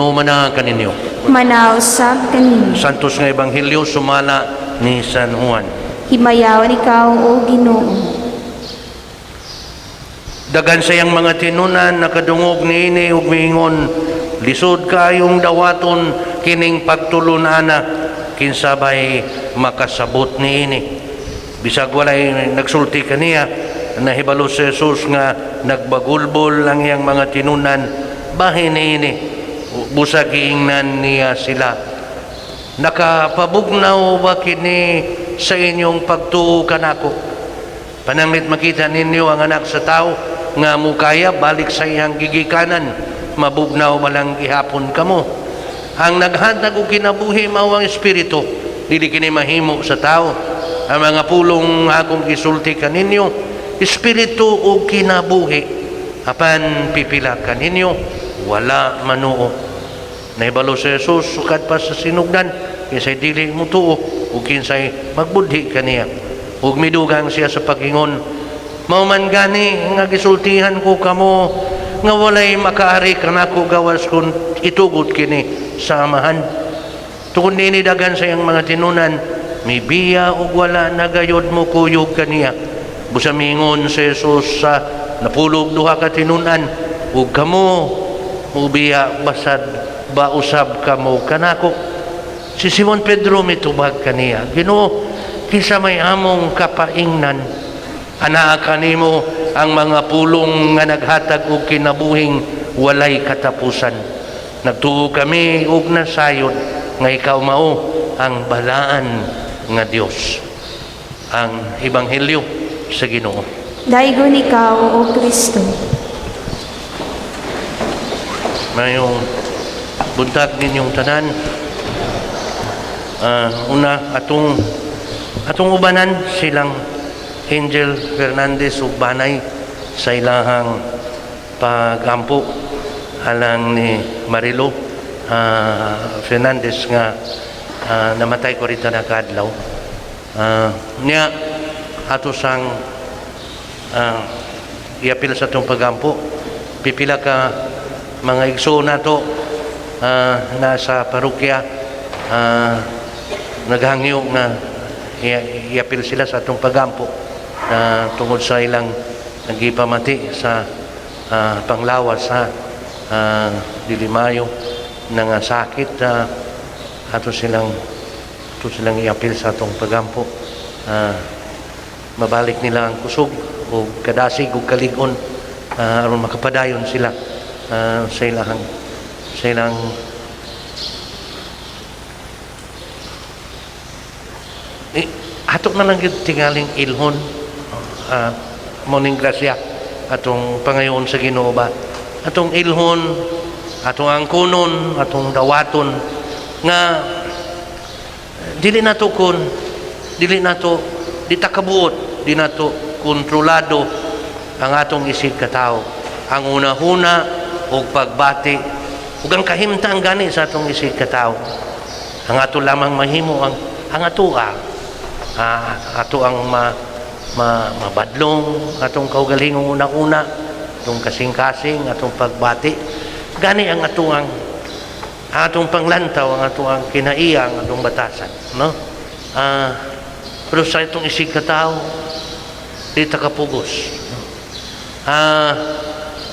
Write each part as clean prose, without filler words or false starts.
Ginoo manaa kaninyo. Manaa usab kaninyo. Santos nga Ebanghelyo sumala ni San Juan. Himayaon ikaw, O Ginoo. Daghan sa iyang mga tinunan nakadungog niini ug miingon, "Lisod kaayong dawaton kining pagtulun-ana, kinsa bay makasabot niini?" Bisag walay nagsulti kaniya, nahibalo si Jesus nga nagbagulbol ang iyang mga tinunan bahin niini. Busa giingnan niya sila, "Nakapabugnaw ba kini sa inyong pagtuo kanako? Pananglit makita ninyo ang Anak sa Tao nga mukaya balik sa iyang gigikanan, mabugnaw malang gihapon kamo? Ang naghatag og kinabuhi mao ang Espiritu, dili kini mahimo sa tao. Ang mga pulong akong gisulti kaninyo, espiritu ug kinabuhi. Apan pipila kaninyo wala manuo." Nahibalo si Jesus sukad pa sa sinugdan kinsay dili mutuo ug kinsay magbudhi kaniya. Ug midugang siya sa pagingon, "Mao man gani nga gisultihan ko kamo nga walay makaari kanako gawas kung itugot kini sa Amahan." Tungod niini, daghan sa iyang mga tinunan mibiya ug wala na gayod mo kuyog kaniya. Busa miingon si Jesus sa 12 ka tinunan, "Ug kamo, mubiya basad ba usab kamo kanako?" Si Simon Pedro mitubag kaniya, "Ginoo, kinsa may among kapaingnan? Anaa kanimo ang mga pulong nga naghatag og kinabuhing walay katapusan. Nagtuo kami ug nasayod nga ikaw mao ang Balaan nga Dios." Ang Ebanghelyo sa Ginoo. Daygon ikaw, O Kristo. Mayong buntag ninyong tanan. Una atong ubanan silang Angel Fernandez ug banay sa ilahang pagampo alang ni Marilo Fernandez nga namatay 40 na kaadlaw. Niya ato sang iapil sa atong pagampo pipila ka mga igsoon nato nasa parokya, naghangyo nga iapil sila sa atong pagampo na tungod sa ilang nagipamati sa panglawas sa dili mayo na nga sakit, ato silang iapil sa atong pagampo, mabalik nila ang kusog o kadasig o kalig-on, aron makapadayon sila sa ilang eh, ato na lang gyud tingaling ilhon, morning grasya atong pangayoon sa Ginoo ba, atong ilhon, atong angkunon, atong dawaton nga dili nato kun dili nato di ta kabuot, di nato kontrolado ang atong isig katawo, ang una-huna ug pagbati ug ang kahimtang gani sa atong isig katawo. Ang ato lamang mahimo ang atoa, ato ang ma, ma, mabadlong atong kaugalingong una-una, atong kasing-kasing, atong pagbati gani, ang atong panglantaw, ang atong kinaiya, ang atong batasan, no? Pero sa itong isig katawo, di ta kapugos,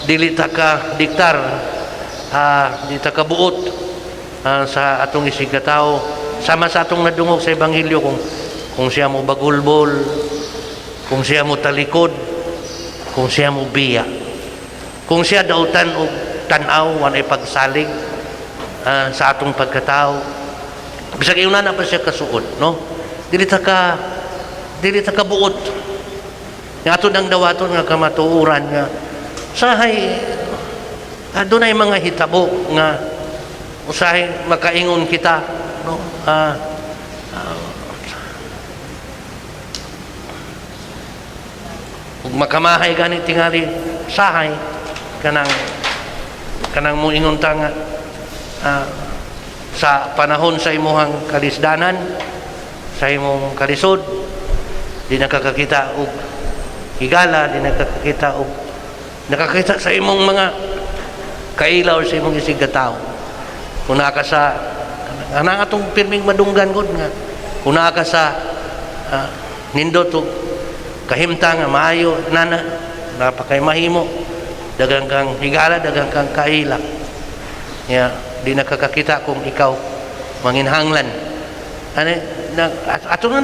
dili ta ka diktar, di ta kabuot sa atong isig katawo, sama sa atong nadungog sa ebanghelyo, kung siya mo bagulbol, kung siya mo talikod, kung siya mo biya, kung siya dautan og tan-aw, walay pagsalig sa atong pagkatao, bisag una na pa siya kasuod, no? Dili ta kabuot nga ato nang dawaton nga kamatuoran nga sahay adunay mga hitabo nga usahay makaingon kita, no? Ug makamahay gani tingali sahay kanang muingon ta nga sa panahon sa imuhang kalisdanan, sa imong kalisod, di nakakakita og higala, di nakakakita og nakakita sa imong mga kailaw, sa imong isig katawo. Kung naa ka sa anang atong pirming madunggan gud nga kung naa ka sa nindot og kahimtang nga maayo nana, napakay mahimo, daghang kang higala, daghang kang kaila ya, di nakakakita kung ikaw manginhanglan ani na, ato na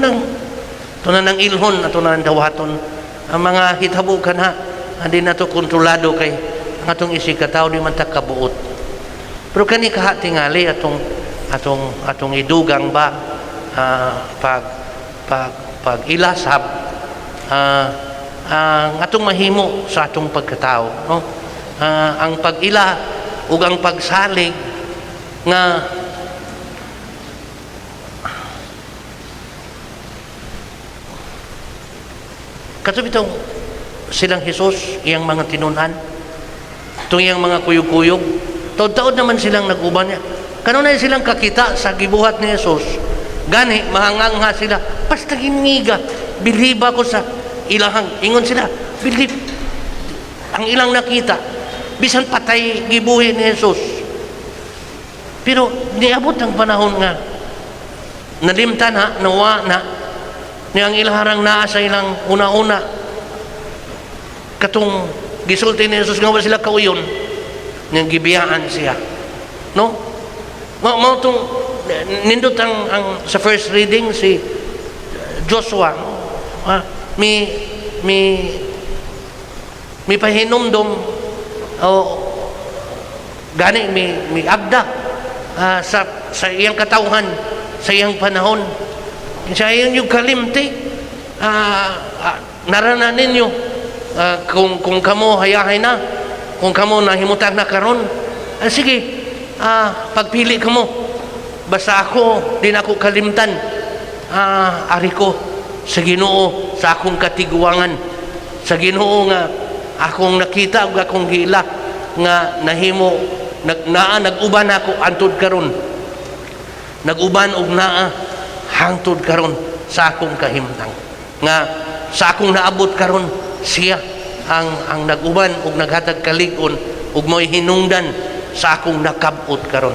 nang ilhon, ato na nang dawaton ang mga hitabo kanha, hindi na to kontrolado kay ang atong isig katawo di man ta kabuot. Pero kani kaha tingali atong atong atong idugang ba pag pag pag ilasab ang atong mahimo sa atong pagkatao, no? Ang pag-ila ug ang pagsalig nga kato bitong silang Hesus, iyang mga tinun-an, itong iyang mga kuyog-kuyog, taod-taod naman silang nag-uban niya. Kanunay silang kakita sa gibuhat ni Hesus, gani mahangangha sila, basta gingiga, biliba ko sa ilahang, ingon sila, bilib, ang ilang nakita, bisan patay gibuhi ni Hesus. Pero niabot ang panahon nga nalimtan na, nawa na, ni ang ilaharang naa sa ilang una-una, katong gisulti ni Jesus nga wala sila kauyon, niyang gibiyaan siya, no? Mao tong nindot ang sa first reading si Joshua, no? Mi mi mi pahinumdom o gani mi mi agda sa iyang katawhan sa iyang panahon. Sa iyang yung kalimti, narana ninyo, kung kamo hayahay na, kung kamo nahimutang na karon, sige, pagpili kamo, basta ako di na ako kalimtan, ari ko sa Ginoo sa akong katiguangan, sa Ginoo nga akong nakita ug akong giila nga nahimo naa nag-uban ako antud karon, nag-uban og naa hangtod karon sa akong kahimtang, nga sa akong naabot karon siya ang nag-uban og naghatag kalig-on ug mo'y hinungdan sa akong nakab-ot karon.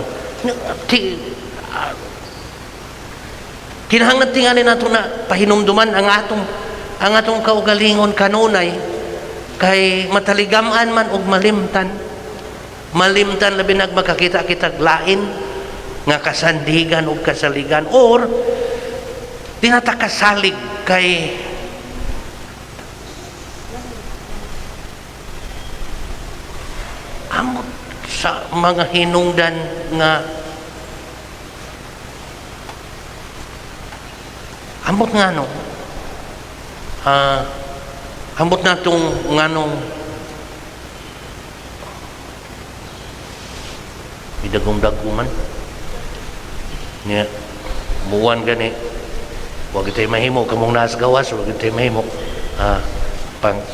Kinahanglan tingali nato na pahinumduman ang atong kaugalingon kanunay kay mataligaman man og malimtan. Malimtan labi nag makakita kitag lain nga kasandigan og kasaligan or dinatakasalig kay amot sa mga hinungdan nga amot nga no, amot na itong nganong idagong-daguman niya muwan gani, wag itay mahimo kamong naas gawas, wag itay mahimo,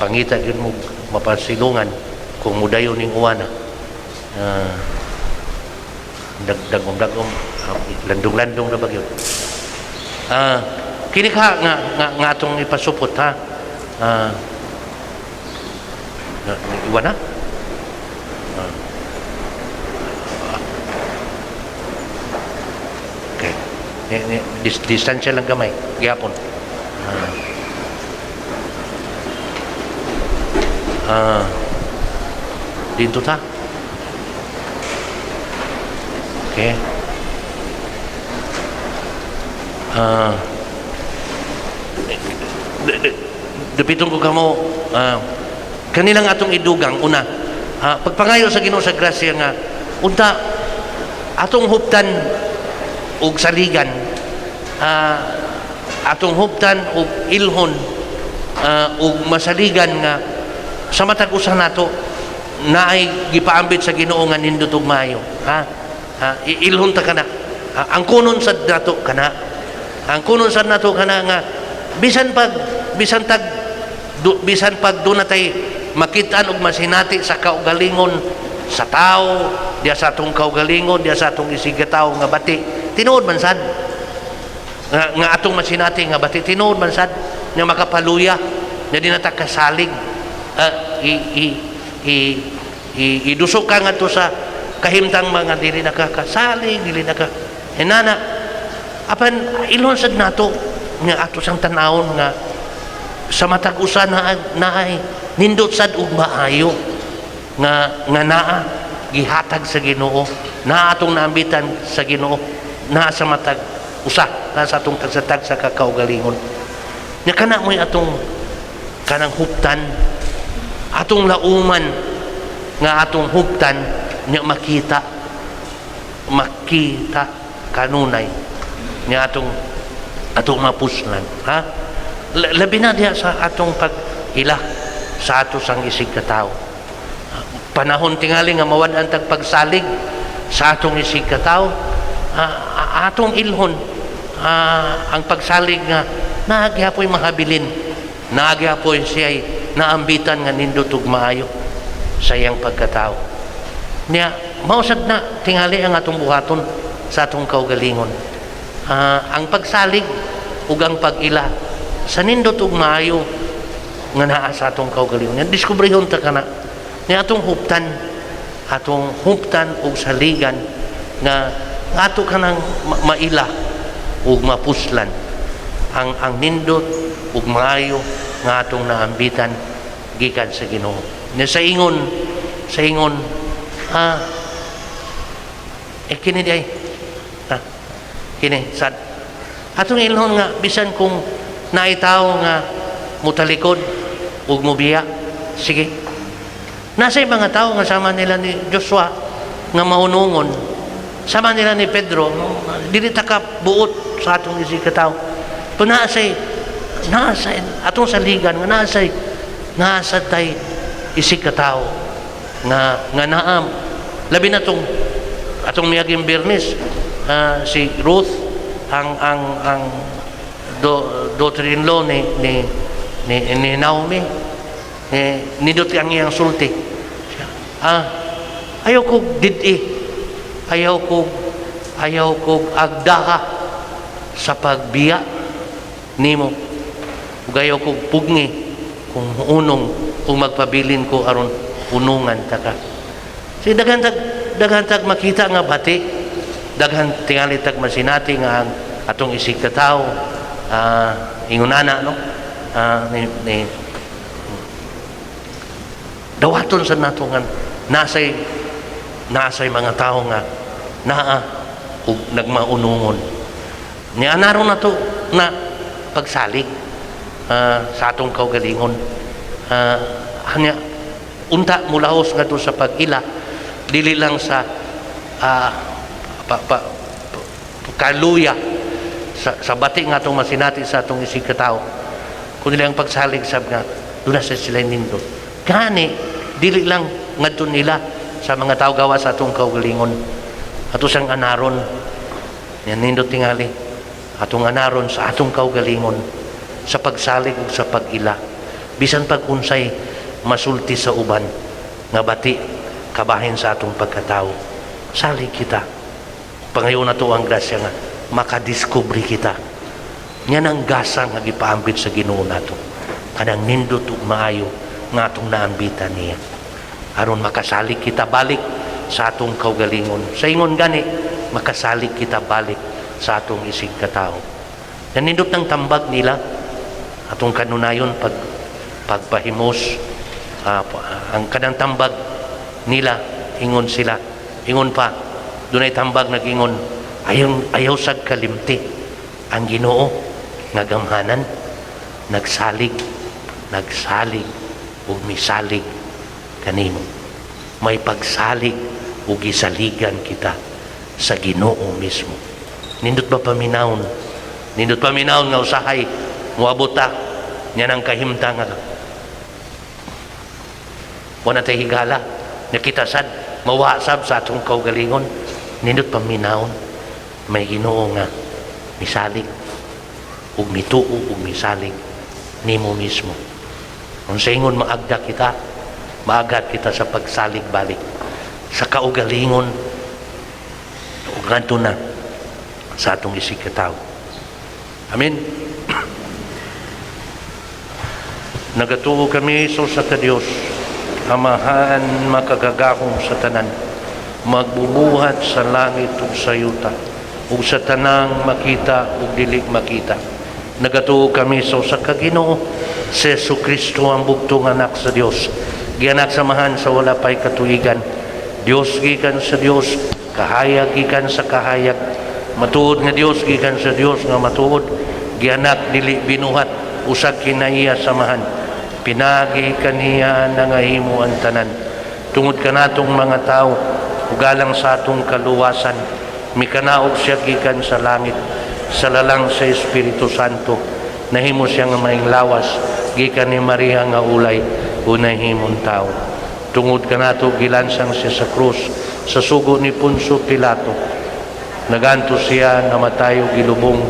pangita yun mo mapasilungan kung mudayon ning uwana, dagong-dagong, landong-landong na bagyo. Kini ka nga atong ipasupot ha. Iwan na. Okay. Distansya lang gamay gihapon. Dito ta. Okay. Dapiton ko kamo, kanilang atong idugang una, pagpangayo sa Ginoo sa grasya nga unta atong huptan og saligan, atong huptan og ilhon, og masaligan nga sa matag usa nato naay gipaambit sa Ginoo nga nindot og maayo, ha? Ilhon ta kana, ang kunon sad nato kana, ang kunon sad nato kana nga bisan pag bisan tag du, bisan pag doon natay makitaan og masinati sa kaugalingon sa tao, diya sa atong kaugalingon, diya sa atong isigataw nga bati tinuod man sad nga atong masinati nga bati tinuod man sad nga makapaluya nga di nata kasalig, idusok ka ngadto sa Kahimtang mga dili nakakasalig, dili naka inana. Apan ilon sad nato nga ato sang tan-awon nga sa matag usa na naay nindot sad ug maayo nga nga naa gihatag sa Ginoo, naa atong naambitan sa Ginoo, naa sa matag usa, naa sa atong tagsa-tagsa ka kaugalingon. Nya kana mo'y atong kanang huptan, atong lauman nga atong huptan nya makita makita kanunay nya atong atong mapuslan, ha. Labi na diha sa atong pag-ila sa ato sang isig katawo. Panahon tingali nga mawad-an tag pagsalig sa atong isig katawo, atong ilhon ang pagsalig nga naa gihapoy mahabilin, naa gihapoy siya'y naambitan nga nindot ug maayo sa iyang pagkatao. Niya mao sad na tingali ang atong buhaton sa atong kaugalingon, ang pagsalig ug ang pag-ila sa nindot ug maayo nga naa sa atong kaugalingon. Nya diskubrihon ta kana ni atong huptan ug saligan nga ato kanang maila ug mapuslan ang nindot ug maayo nga atong naambitan gikan sa Ginoo. Nya sa ingon eh kini diay, ha, kini sad atong ilhon nga bisan kung naay tawo nga mutalikod ug mubiya, sige. Nasa mga tao nga sama nila ni Joshua nga maunungon, sama nila ni Pedro, no, dili ta ka buot sa atong isig katawo. Pero naa say atong saligan nga naa sa tay isig katawo nga nga naam labi na tong atong miaging Biyernes, si Ruth, ang daughter-in-law ni Naomi, eh, nindot ang iyang sulti. Ayaw ko did-i, ayaw ko agdaha sa pagbiya nimo ug ayaw ko pugni kung unong kung magpabilin ko aron unungan ta ka. Si daghan tag makita nga bati, daghan tingali tag masinati nga ang atong isig katawo, ingon ana, no, ni dawaton sa nato nga nasay mga tao nga naa ug nagmaunungon. Ni anaron nato na pagsalig sa atong kaugalingon. Hanya unta mulaos ngadto sa pag-ila, dili lang sa kaluya sa bati nga atong masinati sa atong isig katawo, kundi ang pagsalig sab nga duna sa sila nindot. Gani dili lang ngadto nila sa mga tao gawa sa atong kaugalingon, ato siyang anaron. Yan, nindot tingali atong anaron sa atong kaugalingon sa pagsalig ug sa pag-ila bisan pag unsay masulti sa uban nga bati kabahin sa atong pagkatao. Salig kita. Pangayon nato ang grasya nga makadiskubre kita. Yan ang gasa nga gipaambit sa Ginoo nato, kanang nindot ug maayo nga atong naambitan niya aron makasalig kita balik sa atong kaugalingon. Sa ingon gani, makasalig kita balik sa atong isig katao. Yan, nindot ng tambag nila atong kanunayon pag pagpahimos, ang kanang tambag nila, ingon sila, ingon pa dunay tambag nag-ingon, ayaw ayaw sad kalimti ang Ginoo nga gamhanan, nagsalig nagsalig ug misalig kanimo. May pagsalig ug gisaligan kita sa Ginoo mismo. Nindot ba paminawon? Nindot paminawon nga usahay moabot ta nya nang kahimtang nga wala tay higala, nakita sad mawasab sa atong kaugalingon? Nindot paminawon, may Ginoo nga misalig ug mituo ug misalig nimo mismo. Kung sa ingon maagda kita, maagad kita sa pagsalig balik sa kaugalingon ug ngadto na sa atong isig katawo. Amen. Nagatuo kami sa usa ka Dios, Amahan makagagahom sa tanan. Magbubuhat sa langit ug sa yuta ug sa tanang makita ug dili makita. Nagatuo kami sa usa ka Ginoo, si Jesu Kristo, ang bugtong Anak sa Dios, gianak sa Amahan sa wala pay katuigan, Dios gikan sa Dios, kahayag gikan sa kahayag, matuod nga Dios gikan sa Dios nga matuod, gianak, dili binuhat, usa kinaiya sa Amahan. Pinagi kaniya nangahimo ang tanan. Tungod kanatong mga tao ug alang sa atong kaluwasan, mikanaog siya gikan sa langit. Sa lalang sa Espiritu Santo, nahimo siya nga maing lawas gikan ni Maria nga ulay ug nahimong tao. Tungod kanato, gilansang siya sa krus sa sugo ni Poncio Pilato. Nagantos siya, namatay ug gilubong.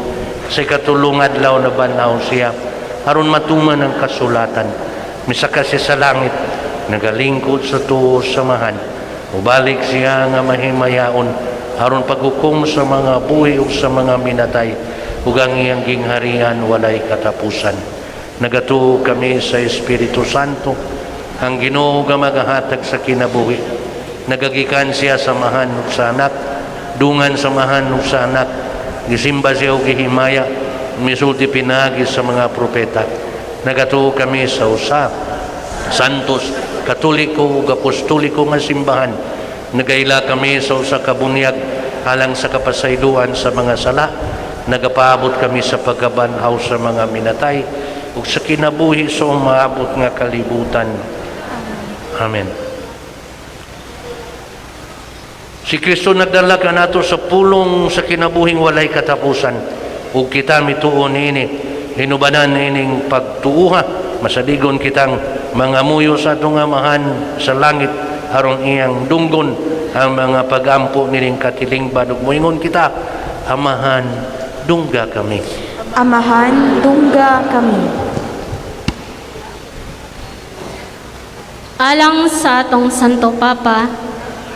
Sa ikatulong adlaw, nabanhaw siya aron matuman ang kasulatan. Misaka siya sa langit, nagalingkod sa tuo sa Amahan. Mubalik siya nga mahimayaon aron paghukom sa mga buhi ug sa mga minatay, ug ang iyang gingharian walay katapusan. Nagatuo kami sa Espiritu Santo, ang Ginoo nga magahatag sa kinabuhi. Nagagikan siya sa Amahan ug sa Anak, dungan sa Amahan ug sa Anak. Gisimba siya ug gihimaya, misulti pinaagi sa mga propeta. Nagatuo kami sa usa, Santos, Katoliko ug Apostoliko nga simbahan. Nagaila kami sa usa ka bunyag alang sa kapasayloan sa mga sala. Nagapaabot kami sa pagkabanhaw sa mga minatay ug sa kinabuhi sa umaabot nga kalibutan. Amen. Si Kristo nagdala kanato sa pulong sa kinabuhing walay katapusan, ug kita mituo niini. Hinubanan ining pagtuuha, masaligon kitang mangamuyo sa atong Amahan sa langit aron iyang dunggon ang mga pagampo nining katilingban, ug moingon kita, "Amahan, dungga kami." Amahan, dungga kami. Alang sa atong Santo Papa,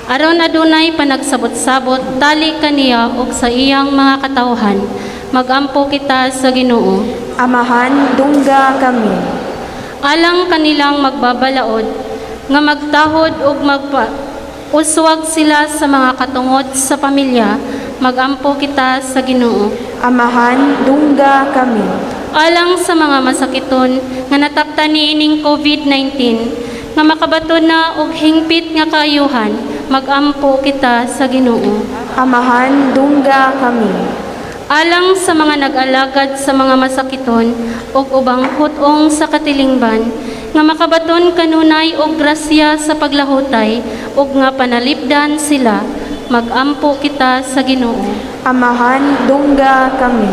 aron adunay panagsabot-sabot tali kaniya ug sa iyang mga katawhan, magampo kita sa Ginoo. Amahan, dungga kami. Alang kanilang magbabalaod nga magtahod ug magpa uswag sila sa mga katungod sa pamilya, magampo kita sa Ginoo. Amahan, dungga kami. Alang sa mga masakiton nga nataptan niining COVID-19, nga makabaton na og hingpit nga kaayuhan, magampo kita sa Ginoo. Amahan, dungga kami. Alang sa mga nag-alagad sa mga masakiton ug ubang hut-ong sa katilingban, nga makabaton kanunay og grasya sa paglahutay ug nga panalipdan sila, magampo kita sa Ginoo. Amahan, dungga kami.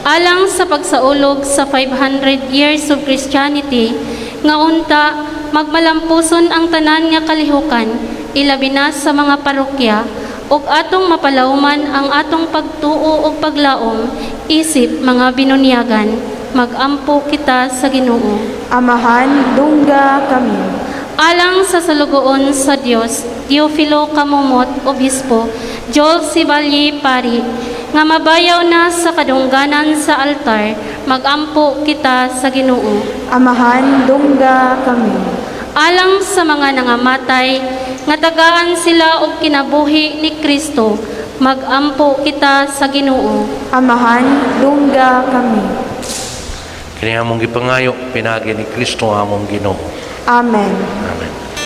Alang sa pagsaulog sa 500 years of Christianity, nga unta magmalampuson ang tanan nga kalihukan, ilabi na sa mga parokya, ug atong mapalawman ang atong pagtuo ug paglaom isip mga binunyagan, magampo kita sa Ginoo. Amahan, dungga kami. Alang sa sulugoon sa Dios, Teofilo Camomot, Obispo, Joel Sibalye, Pari, nga mabayaw na sa kadungganan sa altar, magampo kita sa Ginoo. Amahan, dungga kami. Alang sa mga nangamatay, nga tagaan sila og kinabuhi ni Kristo, magampo kita sa Ginoo. Amahan, dungga kami. Kini among gipangayo pinaagi ni Kristo among Ginoo. Amen.